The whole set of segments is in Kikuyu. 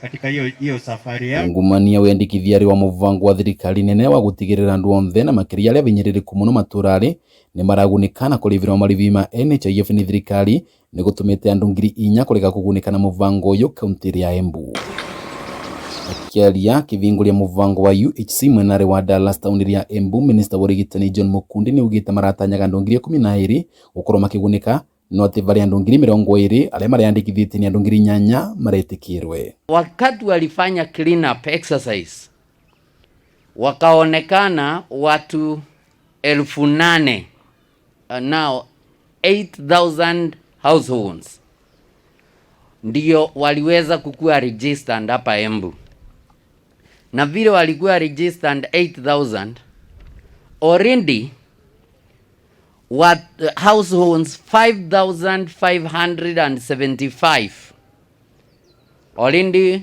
Katika hiyo hiyo safari yao. Ungumania wiyandikithia ari wa muvango wa thirikari nene wa gutigirira andu onthe na makiria aria avinyiriiriku muno maturari ni maragunika na kurivirwa marivi ma NHIF ni thirikari ni gutumite andu 4,000 kurega kugunika na muvango uyu kaunti ya Embu. Akiaria kivinguria muvango wa UHC mwenare wa Dallas tauni ya Embu, minista wa urigitani John Mukundi ni ugite maratanyaga andu 12,000 gukorwo makigunika, no ati vari andu 20,000 aria mareyandikithitie ni andu 8,000 maretikirwe. Wakati walifanya clean up exercise wakaonekana watu 8,000, now 8,000 households ndio waliweza kukua registered hapa Embu, na vile walikuwa registered 8,000 already what households 5,575 already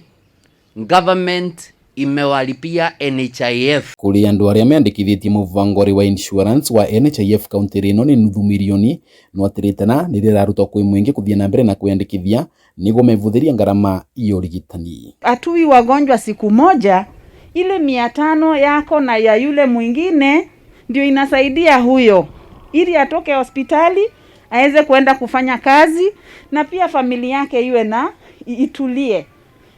government imewalipia NHIF. Kuri andu aria meandikithitie muvango wa insurance wa NHIF kaunti rino ni nuthu mirioni, no atiritana ni rirarutwo kwi mwingi kuthie na mbere na kwiyandikithia niguo mevuthiria ngarama ya urigitani. Hatui wagonjwa siku moja, ile 500 yako na ya yule mwingine ndio inasaidia huyo ili atoke hospitali aweze kuenda kufanya kazi na pia familia yake iwe na itulie.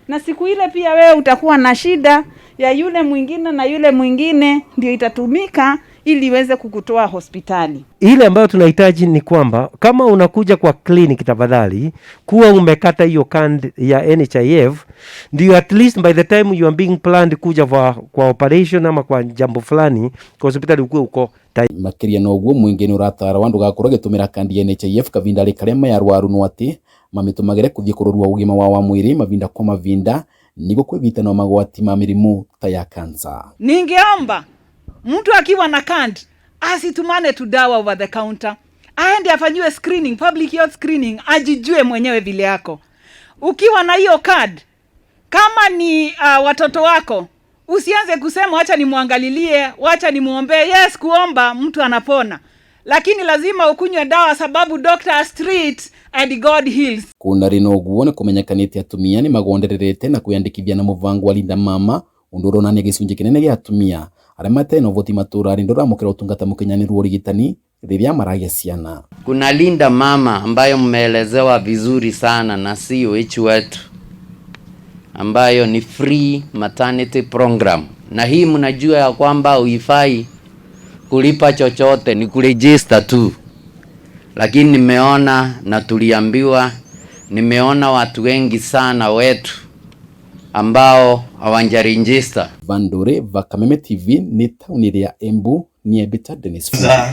Na siku ile pia wewe utakuwa na shida ya yule mwingine na yule mwingine ndio itatumika ili iweze kukutoa hospitali. Ile ambayo tunahitaji ni kwamba kama unakuja kwa clinic, tafadhali kuwa umekata hiyo card ya NHIF, ndio at least by the time you are being planned kuja kwa operation ama kwa jambo fulani kwa hospitali ukuwe uko tayari. Makiria na uguo mwingi ni uratara ndugakorwo ugitumira kandi ya NHIF kavinda karia me arwaru, no ati mamitumagire kuthie kurorua ugima wao wa mwiri mavinda kwa mavinda niguo kwivita na magwati ma mirimu ta ya kansa. Ningeomba mtu akiwa na card asitumane tu dawa over the counter, aende afanyiwe screening, public health screening, ajijue mwenyewe vile yako. Ukiwa na hiyo card, kama ni watoto wako, usianze kusema wacha nimwangalilie, wacha nimuombee. Yes, kuomba mtu anapona, lakini lazima ukunywe dawa sababu doctors treat and God heals. Kuna rino uguo ni kumenyekanite atumia ni magondererete na kwiyandikithia na muvango wa Linda Mama, undu uronania gicunji kinene gia atumia aria matarĩ na ũhoti matũra-inĩ ndũramũkĩra ũtungata mũkinyanĩru wa ũrigitani rĩrĩa maragia ciana. Kuna Linda Mama ambayo mmeelezewa vizuri sana na COH wetu, ambayo ni free maternity program, na hii mnajua ya kwamba huifai kulipa chochote, ni kuregister tu. Lakini nimeona na tuliambiwa, nimeona watu wengi sana wetu ambao hawajaregister. Vandure va Kameme TV ni tauni ya Embu ni Ebita Dennis. Za